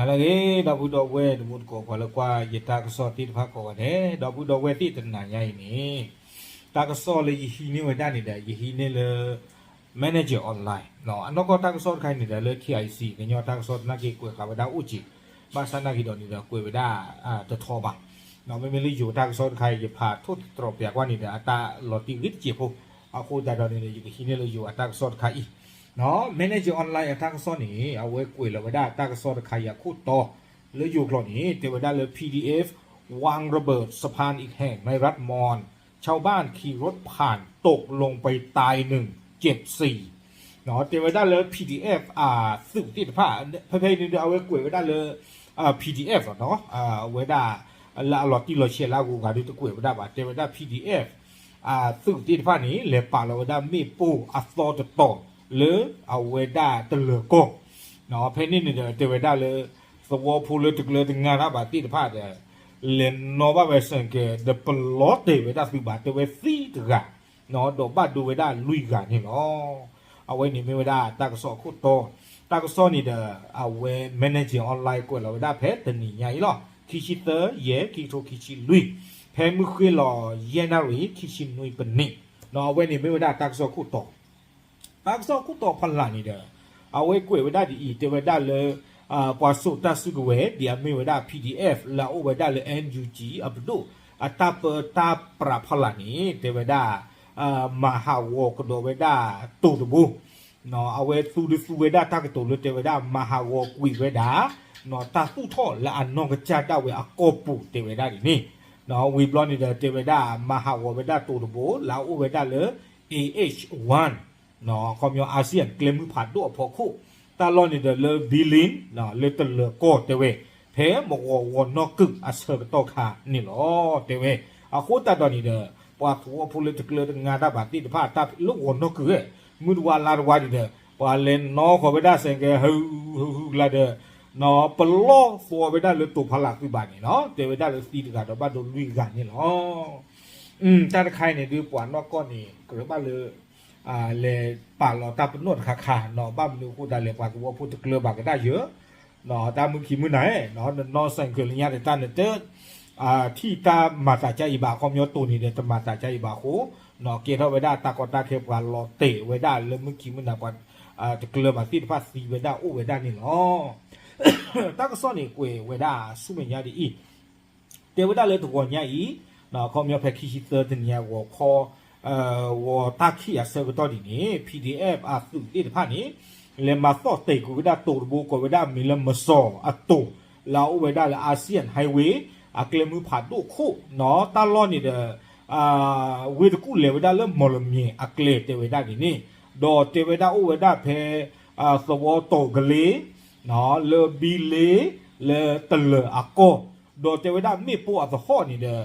ဟါလၢအဂ့ၤ ဒီပုၢ်ဒီဝဲၢ်တံၤသကိး ပှၤလၢကွၢ်ယတၢ်ကစီၣ်သ့ၣ်တဖၣ်ကိးဂၤဒဲး, ဒီပုၢ်ဒီဝဲၢ်သ့ၣ်တနၤညါအံၤန့ၣ်, တၢ်ကစီၣ်လၢယဟံးန့ၢ်ဝဲဒၣ်န့ၣ်ဒီး ယဟံးန့ၢ်လၢ Manager Online အနီၢ်ကီၢ်တၢ်ကစီၣ်တခါအံၤန့ၣ်ဒီး လၢ KIC ကညီတၢ်ကစီၣ်သနာ်က့ ကွဲးဃာ်ဝဲဒၣ်အိၣ်က့ၤ, ဘၣ်ဆၣ်သနာ်က့ဒီးန့ၣ်ဒီး ကွဲးဝဲဒၣ်တထီဘၣ်. မ့မ့ၢ်လၢယိၤတၢ်ကစီၣ်တခါအံၤ ယဖးထိၣ်သတြီၤပျးကွၢ်န့ၣ်ဒီး အတၢ်လီၤတံၢ်ဂ့ၤတစဲးဖိ, အဃိသတးဒီးန့ၣ်ဒီး ယကဟံးန့ၢ်လၢယိၤအတၢ်ကစီၣ်တခါအံၤ Manager Online အတၢ်ကစီၣ်န့ၣ် အဝဲကွဲးလီၤဝဲဒၣ်တၢ်ကစီၣ်တခါအံၤအခိၣ်တီ, လၢယိၤကျိာ်န့ၣ် တဲဝဲဒၣ်လၢ พีดีเอฟ วางระเบิดสะพานอิกแห่งในรัฐมอน ชาวบ้านขี่รถผ่านตกลงไปตายหนึ่ง เจ็บสี่ တဲဝဲဒၣ်လၢ PDF အသုးသ့ၣ်တဖၣ်, ဖဲဖဲအံၤန့ၣ်ဒီး အဝဲကွဲးဝဲဒၣ်လၢ PDF လီၤနီၤ, အဝဲဒၣ် လၢအလီၤတံၢ်လီၤဆဲးလၢအဂုၤအဂၤဒီး တကွဲးဝဲဒၣ်ဘၣ်, တဲဝဲဒၣ် PDF အသုးသ့ၣ်တဖၣ်န့ၣ် လဲၤပာ်လီၤဝဲဒၣ်မ့ၣ်ပိၢ်အသီတတီၤ လၢအဝဲဒၣ်တလၢၤကီၢ်, ဖဲန့ၣ်န့ၣ်ဒီး တဲဝဲဒၣ်လၢ သဝီဖိလၢတကျၢၤတနါတၢ်ဘၣ်သ့ၣ်တဖၣ်ဒီး လဲၤနီၣ်ဘၣ်ဝဲ ဆိုင်ကယ် ဒီးပလီၤတဲာ်ဝဲဒၣ်သုးဘၣ် တဲဝဲသံတဂၤ, ဒီးဘၣ်ဒိဝဲဒၣ်လွံၢ်ဂၤန့ၣ်လီၤ. အဝဲန့ၣ်မ့ၢ်ဝဲဒၣ်တၢ်ကစီၣ်အခိၣ်တီ, တၢ်ကစီၣ်န့ၣ်ဒီး အဝဲ Manager Online ကွဲးလီၤဝဲဒၣ်ဖဲတနံၤညါအံၤလီၤ. ခံဆံသၢ ယဲၢ် ခံကထိခံဆံလွံၢ်, ဖဲမုၢ်ဃ့ၢ်လီၤ ယဲၢ်နၣ်ရံၣ် ခံဆံနွံပနံး, အဝဲန့ၣ်မ့ၢ်ဝဲဒၣ်တၢ်ကစီၣ်ခိၣ်တီ တၢ်ကစီၣ်ခိၣ်တီဖီလာ်န့ၣ်ဒီး အဝဲကွဲးဝဲဒၣ်ဒ်အံၤ, တဲဝဲဒၣ်လၢ ပှၤစိာ်တၢ်စုကဝဲၤ ဒ်အမ့ၢ်ဝဲဒၣ် PDF လၢအအိၣ်ဝဲဒၣ်လၢ NUG အပဒိၣ် အတၢ်ပၢတၢ်ပြးဖီလာ်န့ၣ် တဲဝဲဒၣ် မၤဟးဂီၤကဒီးဝဲဒၣ်တိၤတဘိ, အဝဲသူဒုးသူဝဲဒၣ်တၢ်ကတိၤလၢတဲဝဲဒၣ် မၤဟးဂီၤကွံာ်ဝဲဒၣ် တၢ်သူၣ်ထီၣ်လၢအနီၢ်ကစၢ်ဒၣ်ဝဲအကီၢ်ပူၤ တဲဝဲဒၣ်ဒ်န့ၣ်, ဝံၤဘျီန့ၣ်ဒီး တဲဝဲဒၣ် မၤဟးဂီၤဝဲဒၣ်တိၤတဘိ လၢအအိၣ်ဝဲဒၣ်လၢ AH one ခီပညီ ASEAN ကျဲမုၢ်ဖးဒိၣ်အဖီခိၣ်, တၢ်လီၢ်န့ၣ်ဒီးလၢ Bilin လၢတလၢၤကီၢ်တဲဝဲ, ဖဲမုၢ်ဂီၤဂီၤနီၢ်ကုာ်အဆၢကတီၢ်ခါန့ၣ်လီၤ တဲဝဲ. အဃိသတးဒီးန့ၣ်ဒီး ပှၤသဝီဖိလၢတကျၢၤတနါတၢ်ဘၣ်သ့ၣ်တဖၣ် တၢ်လၢဂီၤနီၢ်ကုာ်ဝဲ, မုၢ်တဝါလါတဝါန့ၣ်ဒီး ပှၤလဲၤနီၣ်ဃီၤဝဲဒၣ် ဆိုင်ကယ် ဟုဟုဟုကျါဒီး ပလီၢ်သီဝဲဒၣ်လၢတိၤဖီလာ်သုးဘၣ်န့ၣ်လီၤ, တဲဝဲဒၣ်လၢသံတဂၤဒီးဘၣ်ဒိလွံၢ်ဂၤန့ၣ်လီၤ. တၢ်တခါအံၤန့ၣ်ဒုး ပှၤနီၢ်ကီၢ်န့ၣ် ကြၢးဘၣ်လၢ လဲၤပာ်လီၤတၢ်ပနီၣ်တခါခါနီၤ, ဘၣ်မနုၤအဃိသတးလဲၣ် ပှၤသဝီဖိတကျၢၤဘၣ်ကဒါယၢၤ တၢ်မုၢ်ခံမုၢ်နၤ, နနီၢ် ဆိုင်ကယ် လၢညါတတၢ်နတ ထံၣ်တၢ်မၤသးကါအံၤဘၣ်, အခီပညီတိၤန့ၣ်ဒီး တမၤသးကါအံၤဘၣ်အဃိ, ကဲထီၣ်ဝဲဒၣ်တၢ်ကီတၢ်ခဲပှၤလီၤတဲာ်ဝဲဒၣ်လၢမုၢ်ခံမုၢ်နၤ ပှၤတကျၢၤဘၣ်သ့ၣ်တဖၣ်သံဝဲဒၣ်အိၣ်ဝဲဒၣ်န့ၣ်လီၤ. တၢ်ကစီၣ်န့ၣ်ကွဲးဝဲဒၣ်ဆူမဲာ်ညါဒ်အံၤ, တဲဝဲဒၣ်လၢတဂီၤညါအံၤ, အခီပညီဖဲခံဆံသၢတနံၤအဂီၤခီ ဂီၤတၢ်ခံးအဆၢကတီၢ်ဒ်န့ၣ် PDF အသုးသ့ၣ်တဖၣ်န့ၣ် လဲၤမၤသီၣ်တဲာ်ကွံာ်ဝဲဒၣ်တိၤတဘိ ကိးဝဲဒၣ်မံၤလၢမစီၤအတိၤ လၢအအိၣ်ဝဲဒၣ်လၢ ASEAN Highway အကျဲမုၢ်ဖးဒိၣ်ခိၣ်နီၤ, တၢ်လီၢ်န့ၣ်ဒီး ဝ့ၢ်တကူၣ်လဲၤဝဲဒၣ်လၢမီၢ်လမၠဲၤအကျဲတဲဝဲဒၣ်ဒ်န့ၣ်, ဒီးတဲဝဲဒၣ်အိၣ်ဝဲဒၣ်ဖဲ သဝီတီၤကလ့ လၢဘံလ့ လၢတလၢၤအကီၢ်, ဒီးတဲဝဲဒၣ်မ့ၣ်ပိၢ်အသဟီၣ်န့ၣ်ဒီး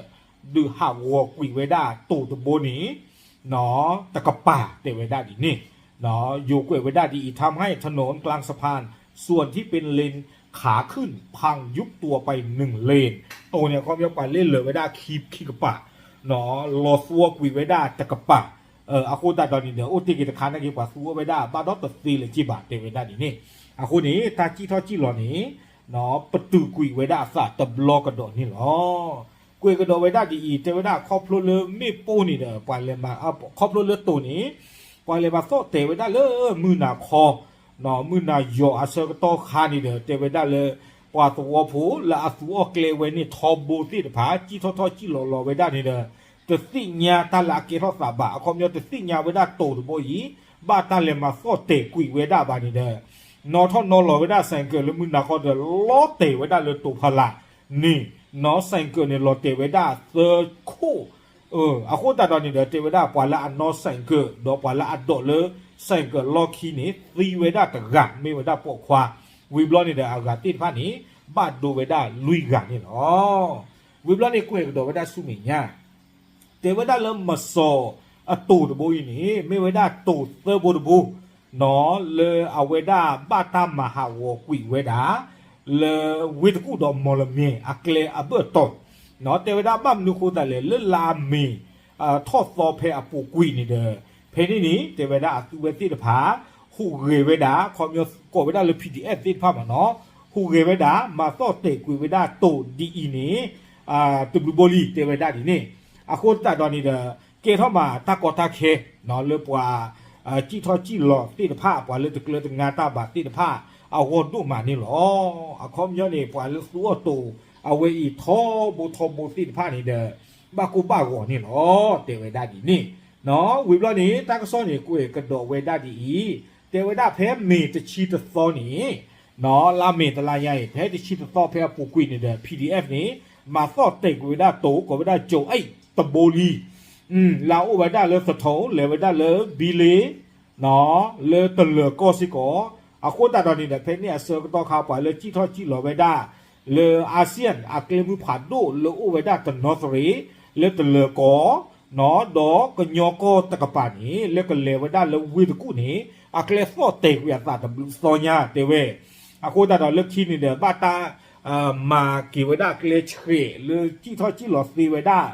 ဒုးဟးဂီၤကွံာ်ဝဲဒၣ်တိၤတဘိန့ၣ် တကပၤတဲဝဲဒၣ်ဒ်န့ၣ်, ယိၤကွဲးဝဲဒၣ်ဒ်အံၤ ทำให้ถนนกลางสะพาน ส่วนที่เป็นเลนขาขึ้นพังยุบตัวไปหนึ่งเลน တိၤန့ၣ် အခီပညီပှၤလ့ၢ်လၢာ်ဝဲဒၣ်ခံကပၤ လီၤသွီကွံာ်ဝဲဒၣ်တကပၤ, အဃိသတးဒီးန့ၣ်ဒီး အိၣ်တ့ၢ်က့ၤတခါနာ်က့ ပှၤသူအီၤဝဲဒၣ် ဘၣ်ဒီးတသ့လၢၤက့ဘၣ်တဲဝဲဒၣ်ဒ်န့ၣ်, အဃိန့ၣ် တၢ်စံၣ်ထီၣ်စံၣ်လီၤန့ၣ် ပတုာ်ကွံာ်ဝဲဒၣ်အသးတဘျီကဒီးန့ၣ်လီၤ. ကွဲးကဒီးဝဲဒၣ်ဒ်အံၤ တဲဝဲဒၣ်ခီဖျိလၢမ့ၣ်ပိၢ်န့ၣ်ဒီး ပှၤလဲၤမၤ ခီဖျိလၢတိၤန့ၣ် ပှၤလဲၤမၤသီၣ်တဲာ်ဝဲဒၣ်လၢမုၢ်နၤခီ မုၢ်နၤယီၤအဆၢကတီၢ်ခါန့ၣ်ဒီး တဲဝဲဒၣ်လၢ ပှၤသဝီဖိလၢအသူအီၣ်ကျဲဝဲန့ၣ် ထီဘိသ့ၣ်တဖၣ် စံၣ်ထီၣ်ထီၣ်စံၣ်လီၤလီၤဝဲဒၣ်န့ၣ်ဒီး တသ့ၣ်ညါတၢ်လၢအကဲထီၣ်သးဘၣ်, အခီပညီတသ့ၣ်ညါဝဲဒၣ်တိၤတဘိအံၤ ဘၣ်တၢ်လဲၤမၤသီၣ်တဲာ်ကွံာ်ဝဲဒၣ်ဘၣ်န့ၣ်ဒီး နီၣ်ထီၣ်နီၣ်လီၤဝဲဒၣ် ဆိုင်ကယ် လၢမုၢ်နၤခီဒီး လီၤတဲာ်ဝဲဒၣ်လၢတိၤဖီလာ်န့ၣ်, နီၣ် ဆိုင်ကယ် န့ၣ် လီၤတဲာ်ဝဲဒၣ်သၢခိၣ်, အဃိသတးဒီးန့ၣ်ဒီး တဲဝဲဒၣ်ပှၤလၢအနီၣ် ဆိုင်ကယ် ဒီးပှၤလၢအဒိးလၢ ဆိုင်ကယ် လီၢ်ခံန့ၣ် သံဝဲဒၣ်တဂၤ မ့ၢ်ဝဲဒၣ်ပိာ်ခွါ, ဝံၤဘျီန့ၣ်ဒီး အဂၤသ့ၣ်တဖၣ်န့ၣ် ဘၣ်ဒိဝဲဒၣ်လွံၢ်ဂၤန့ၣ်လီၤ. ဝံၤဘျီန့ၣ်ကွဲးကဒီးဝဲဒၣ်ဆူမဲာ်ညါ တဲဝဲဒၣ်လၢမစီၤအတိၤတဘိအံၤန့ၣ် မ့ၢ်ဝဲဒၣ်တိၤသၢဘိတဘိ လၢအဝဲဒၣ်ဘၣ်တၢ်မၤဟးဂီၤကွံာ်ဝဲဒၣ် လၢဝ့ၢ်တကူၣ်ဒီးမီၢ်လမၠဲၤအကျဲအဘၢၣ်တီၤ, တဲဝဲဒၣ်ဘၣ်မနုၤဃိသတးလဲၣ် လၢလါမ့ၤ ထီၣ်သီဖဲအပူၤကွံာ်န့ၣ်ဒီး ဖဲန့ၣ်န့ၣ် တဲဝဲဒၣ်အသုဝဲသ့ၣ်တဖၣ် ဟူးဂဲၤဝဲဒၣ် ခီပညီကိးဝဲဒၣ်လၢ PDF သ့ၣ်တဖၣ်မ့ၢ်နီၤ ဟူးဂဲၤဝဲဒၣ် မၤသီၣ်တဲာ်ကွံာ်ဝဲဒၣ်တိၤဒ်အံၤန့ၣ် တဘျုးဘိလံ တဲဝဲဒၣ်ဒ်န့ၣ်. အဃိသတးဒီးန့ၣ်ဒီး ကဲထီၣ်မးတၢ်ကီတၢ်ခဲ လၢပှၤ စံၣ်ထီၣ်စံၣ်လီၤသ့ၣ်တဖၣ် ပှၤလၢတကျၢၤတငါတၢ်ဘၣ်သ့ၣ်တဖၣ် အဂီၢ်ဒိၣ်မးန့ၣ်လီၤ. အခီပညီန့ၣ် ပှၤလၢသူအီၤတိၤ အဝဲအံၤထီဘိထီဘိသ့ၣ်တဖၣ်န့ၣ်ဒီး ဘၣ်ကိၢ်ဘၣ်ဂီၤန့ၣ်လီၤ တဲဝဲဒၣ်ဒ်န့ၣ်. ဝံၤဘျီန့ၣ် တၢ်ကစီၣ်န့ၣ် ကွဲးကဒီးဝဲဒၣ်ဒ်အံၤ, တဲဝဲဒၣ်ဖဲမ့ၤတဆံတသီန့ၣ် လါမ့ၤတလါညါအံၤ ဖဲတဆံတသီဖဲအပူၤကွံာ်န့ၣ်ဒီး ပီၣ်ဒံၣ်အဲၣ်န့ၣ် မၤသီၣ်တဲာ်ကွံာ်ဝဲဒၣ်တိၤ ကိးဝဲဒၣ်ကၠိၤအ့ၣ်တဘိလံ လၢအအိၣ်ဝဲဒၣ်လၢသထိၣ် လဲၤဝဲဒၣ်လၢဘံလ့ လၢတလၢၤကီၢ်စ့ၢ်ကီး. အဃိသတးဒီးန့ၣ်ဒီး ဖဲန့ၣ်အဆၢကတီၢ်ခါ ပှၤလၢစံၣ်ထီၣ်စံၣ်လီၤဝဲဒၣ် လၢ ASEAN အကျဲမုၢ်ဖးဒိၣ်လၢအိၣ်ဝဲဒၣ်တနီသရံၣ် လၢတလၢၤကီၢ် ဒီးကညီကီၢ်တကပၤန့ၣ် လၢကလဲၤဝဲဒၣ်လၢဝ့ၢ်တကူၣ်န့ၣ် အကျဲသီၣ်တဲာ်ကွံာ်အသးတဘျုးသီညါတဲဝဲ. အဃိသတးဒီးလၢခံန့ၣ်ဒီး ဘၣ်တၢ် မၤက့ၤဝဲဒၣ်ကျဲဆှဲးလၢစံၣ်ထီၣ်စံၣ်လီၤသ့ဝဲဒၣ်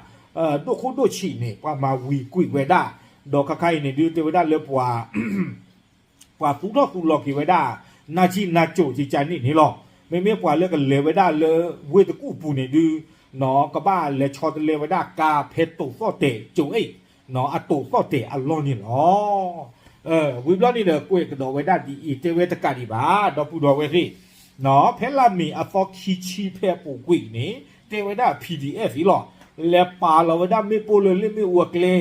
ဒိၣ်ခိၣ်ဒိၣ်ဆံးန့ၣ် ပှၤမၤဝံၤကွံာ်ဝဲဒၣ်, ဒီးခါခါအံၤန့ၣ်ဒုးတဲဝဲဒၣ်လၢပှၤ ပှၤသူၣ်ထီၣ်သူၣ်လီၤက့ၤဝဲဒၣ် နၢ်ထံၣ်နၢ်ကၠိၤကကန့ၣ်န့ၣ်လီၤ. မ့မ့ၢ်ပှၤလၢကလဲၤဝဲဒၣ်လၢဝ့ၢ်တကူၣ်အပူၤန့ၣ်ဒုး ကဘၣ်လဲၤဆီတလဲဝဲဒၣ်ကါဖဲတိၤသီၣ်တဲာ်ကၠိၤအ့ၣ် အတိၤသီၣ်တဲာ်အလီၢ်န့ၣ်လီၤ. ဝံၤဘျီန့ၣ်ဒီး ကွဲးကဒီးဝဲဒၣ်ဒ်အံၤ တဲဝဲတကးဒံးဘၣ် ဒီပုၢ်ဒီဝဲၢ်သ့ၣ်, ဖဲလါမ့ၤအသီခံဆံဖဲအပူၤကွံာ်န့ၣ် တဲဝဲဒၣ် ပီၣ်ဒံၣ်အဲၣ်အံၤလီၤ. လဲၤပာ်လီၤဝဲဒၣ်မ့ၣ်ပိၢ်လၢလ့ၣ်မ့ၣ်အူအကျဲ,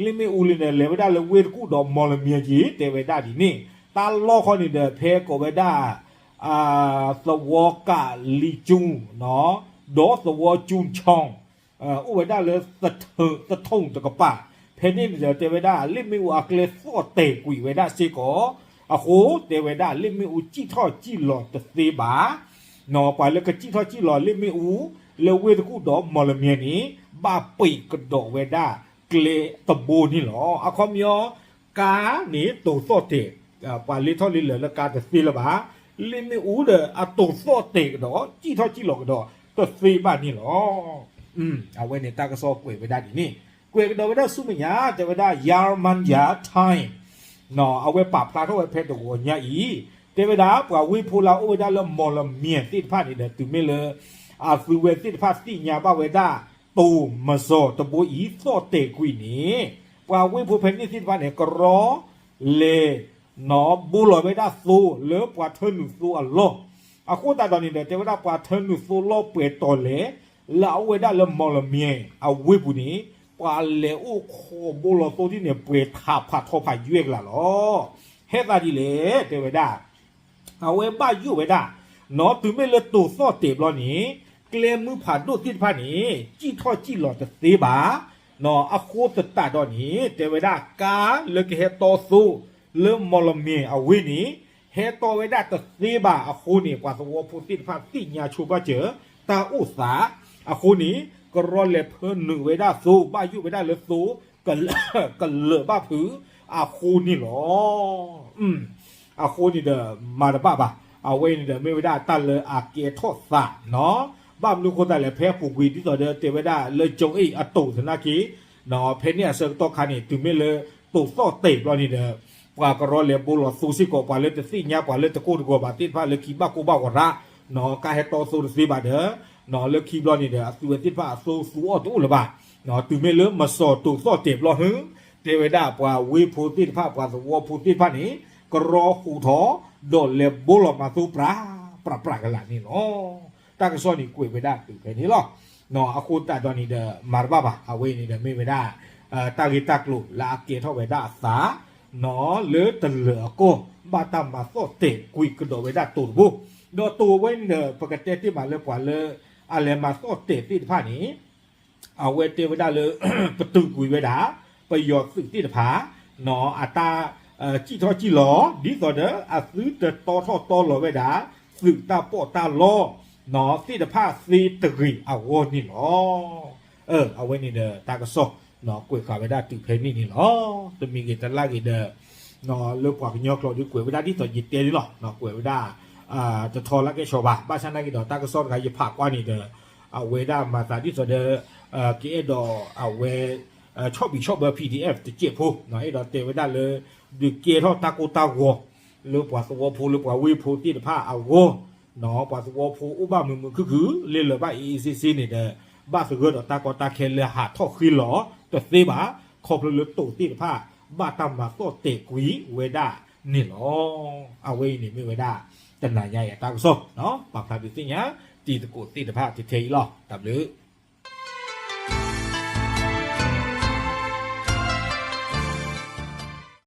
လ့ၣ်မ့ၣ်အူလံန့ၣ် လဲၤဝဲဒၣ်လၢဝ့ၢ်တကူၣ်ဒီးမီၢ်လမၠဲက့ၤ တဲဝဲဒၣ်ဒ်န့ၣ်. တၢ်လီၢ်ခီန့ၣ်ဒီး ဖဲကိးဝဲဒၣ် သဝီကးလံကၠူ ဒီးသဝီကၠူခၠီ အိၣ်ဝဲဒၣ်လၢ သထိၣ်တကပၤ, ဖဲန့ၣ်န့ၣ်ဒီး တဲဝဲဒၣ်လ့ၣ်မ့ၣ်အူအကျဲသီၣ်တဲာ်ကွံာ်ဝဲဒၣ်စ့ၢ်ကီး, အဃိ တဲဝဲဒၣ်လ့ၣ်မ့ၣ်အူစံၣ်ထီၣ်စံၣ်လီၤတသ့ဘၣ်. ပှၤလၢကစံၣ်ထီၣ်စံၣ်လီၤလ့ၣ်မ့ၣ်အူ လၢဝ့ၢ်တကူၣ်ဒီးမီၢ်လမၠဲန့ၣ် ဘၣ်ပံာ်ကဒီးဝဲဒၣ်ကျဲတဘိန့ၣ်လီၤ. အခီပညီ ကါန့ၣ်တိၤသီၣ်တဲာ်, ပှၤလ့ထီၣ်လ့လၢာ်လၢကါတသ့လၢၤဘၣ်. လ့ၣ်မ့ၣ်အူဒီးအတိၤသီၣ်တဲာ်ကဒီး စံၣ်ထီၣ်စံၣ်လီၤကဒီးတသ့ဘၣ်န့ၣ်လီၤ. အဝဲန့ၣ်တၢ်ကစီၣ်ကွဲးဝဲဒၣ်ဒ်န့ၣ်, ကွဲးကဒီးဝဲဒၣ်ဆူမဲာ်ညါ တဲဝဲဒၣ် Yar Manyar Times အဝဲပာ်ဖျါထီၣ်ဝဲဖဲတဂီၤညါအံၤ, တဲဝဲဒၣ် ပှၤဝ့ၢ်ဖိလၢအအိၣ်ဝဲဒၣ်လၢမီၢ်လမၠဲသ့ၣ်တဖၣ်န့ၣ်ဒီး တုၤမ့ၢ်လၢ အသုဝဲသ့ၣ်တဖၣ်သ့ၣ်ညါဘၣ်ဝဲဒၣ် တိၤမစီၤတဘိအံၤသီၣ်တဲာ်ကွံာ်န့ၣ်, ပှၤဝ့ၢ်ဖိဖဲန့ၣ်သ့ၣ်တဖၣ်န့ၣ် ကရီလဲၤ ဘိလီၤဝဲဒၣ်သိလၢပှၤထၢနုာ်သိအလီၢ်. အဃိသတးဒီးန့ၣ်ဒီး တဲဝဲဒၣ်ပှၤထၢနုာ်သိလီၢ်ပှဲၤတီၤလဲၣ် လၢအအိၣ်ဝဲဒၣ်လၢမီၢ်လမၠဲအဝ့ၢ်ပူၤန့ၣ် ပှၤလဲၤအိၣ်ခိးဘိလီၤသိဒ်န့ၣ် ပှဲၤထးဖးထီဖးယွဲၢ်ကလာ်လီၤ. ဟဲသးဒ်လဲၣ် တဲဝဲဒၣ် အဝဲဘၣ်ယိၣ်ဝဲဒၣ် နီၢ် တုၤမ့ၢ်လၢတိၤသီၣ်တဲာ်ဘျီန့ၣ် ကျဲမုၢ်ဖးဒိၣ်သ့ၣ်တဖၣ်န့ၣ် စံၣ်ထီၣ်စံၣ်လီၤတသ့ဘၣ်. နီၢ် အဃိသတးဒီးန့ၣ် တဲဝဲဒၣ် ကါလၢကဟဲတီသိ လၢမီၢ်လမၠဲအဝ့ၢ်န့ၣ် ဟဲတီဝဲဒၣ်တသ့ဘၣ်အဃိန့ၣ် ပှၤသဝီဖိသ့ၣ်တဖၣ်သ့ၣ်ညါဆိဘၣ်စၢၤ တၢ်အိၣ်သးအဃိန့ၣ် ကရီလဲၤဖၢနုာ်ဝဲဒၣ်သိ ဘၣ်ယိၣ်ဝဲဒၣ်လၢသိ ကလၢာ်ဘၣ်ဖုးအဃိန့ၣ်လီၤ. အဃိန့ၣ်ဒီး မၤတဘၣ်ဘၣ်. အဝဲန့ၣ်ဒီးမ့ၢ်ဝဲဒၣ်တၢ်လၢအကဲထီၣ်သးနီၢ်. ဘၣ်မနုၤအဃိသတးလဲၣ် ဖဲအပူၤကွံာ်ဒ်သိးဒီးတဲဝဲဒၣ်လၢကၠိၤအ့ၣ်အတိၤသနာ်က့ ဖဲန့ၣ်အဆၢကတီၢ်ခါန့ၣ် တုၤမ့ၢ်လၢတိၤသီၣ်တဲာ်ဘျီန့ၣ်ဒီး ပှၤကရီလဲၤဘိလီၤသိစ့ၢ်ကီး ပှၤလၢတသ့ၣ်ညါ ပှၤလၢတကိၢ်တဂီၤဘၣ်သ့ၣ်တဖၣ်လၢခံဘၣ်ကိၢ်ဘၣ်ဂီၤရၣ် နီၢ် ကါဟဲတီသိတသ့ဘၣ်ဒီး နီၢ် လၢခံဘျီန့ၣ်ဒီး အသုဝဲသ့ၣ်တဖၣ်အသိသူအီၤတအိၣ်လၢၤဘၣ်. နီၢ် တုၤမ့ၢ်လၢမစီၤတိၤသီၣ်တဲာ်ဘျီဟု တဲဝဲဒၣ်ပှၤဝ့ၢ်ဖိသ့ၣ်တဖၣ် ပှၤသဝီဖိသ့ၣ်တဖၣ်န့ၣ် ကရီဟူးထီၣ် ဒီးလဲၤဘိလီၤမၤသိပြး ပြးပြးကလာ်န့ၣ်လီၤ. တၢ်ကစီၣ်န့ၣ်ကွဲးဝဲဒၣ်တုၤဖဲန့ၣ်လီၤ. နီၢ် အဃိသတးဒီးန့ၣ်ဒီး မၤတဘၣ်ဘၣ်. အဝဲအံၤန့ၣ်ဒီးမ့ၢ်ဝဲဒၣ် တၢ်ဂ့ၢ်တၢ်ကျိၤလၢအကဲထီၣ်ဝဲဒၣ်အသး နီၢ် လၢတလၢၤအကီၢ် ဘၣ်တၢ်မၤသီၣ်တဲာ်ကွံာ်ကဒီးဝဲဒၣ်တိၤတဘိ ဒီးတိၤဝဲန့ၣ်ဒီး ပကတဲတ့ၢ်မးလၢပှၤလၢ အလဲၤမၤသီၣ်တဲာ်သ့ၣ်တဖၣ်န့ၣ် အဝဲတဲဝဲဒၣ်လၢ ပတုာ်ကွံာ်ဝဲဒၣ် ပယီၤသုးသ့ၣ်တဖၣ် နီၢ် အတၢ် စံၣ်ထီၣ်စံၣ်လီၤ ဒ်သိးဒီး အသုတတီထီၣ်တီလီၤဝဲဒၣ် သုးတၢ်ပီးတၢ်လီ နီၢ် သ့ၣ်တဖၣ်သ့တဂ့ၤအဂီၢ်န့ၣ်လီၤ. အဝဲန့ၣ်ဒီးတၢ်ကစီၣ် ကွဲးဃာ်ဝဲဒၣ်တုၤဖဲန့ၣ်န့ၣ်လီၤ. တမံၤဂ့ၤတလၢ်ဂ့ၤဒီး လၢပှၤကညီကျိာ်ဒုးကွဲးဝဲဒၣ်ဒ်သိးယတဲန့ၣ်လီၤ. ကွဲးဝဲဒၣ် တထီလၢကဲဆီဘၣ်. ဘၣ်ဆၣ်နာ်က့ဒီးတၢ်ကစီၣ်တခါယဖးကွၢ်န့ၣ်ဒီး အဝဲဒၣ်မၤသးဒ်သိးဒီး ကအဲၣ်ဒိးအဝဲ ဆီၣ်ဘံၣ်ဆီၣ်ဘၢ ပီၣ်ဒံၣ်အဲၣ် တစဲးဖိ အဲၣ်ဒိးတဲဝဲဒၣ်လၢ ဒုးကဲထီၣ်တၢ်ကိၢ်တၢ်ဂီၤ လၢပှၤသဝီဖိလၢပှၤဝ့ၢ်ဖိသ့ၣ်တဖၣ်အဂီၢ် ပှၤသဝီဖိအိၣ်ဘၣ်မုာ်မုာ်ခုၣ်ခုၣ် လ့လၢာ်ဘၣ်အ့ၣ်အ့ၣ်စ့စ့န့ၣ်ဒီး ဘၣ်သဂၢၢ်ဒီးတၢ်ကီတၢ်ခဲလၢဟးထီၣ်ဃ့လီၤတသ့ဘၣ်, ခီဖျိလၢတိာ်သ့ၣ်တဖၣ် ဘၣ်တၢ်မၤသီၣ်တဲာ်ကွံာ်ဝဲဒၣ်န့ၣ်လီၤ. အဝဲအံၤန့ၣ်မ့ၢ်ဝဲဒၣ် တနၤညါအံၤအတၢ်ကစီၣ် ပာ်ဖျါဒုးသ့ၣ်ညါ တံၤသကိးသ့ၣ်တဖၣ်ထဲထဲအံၤလီၤ. တၢ်ဘျုး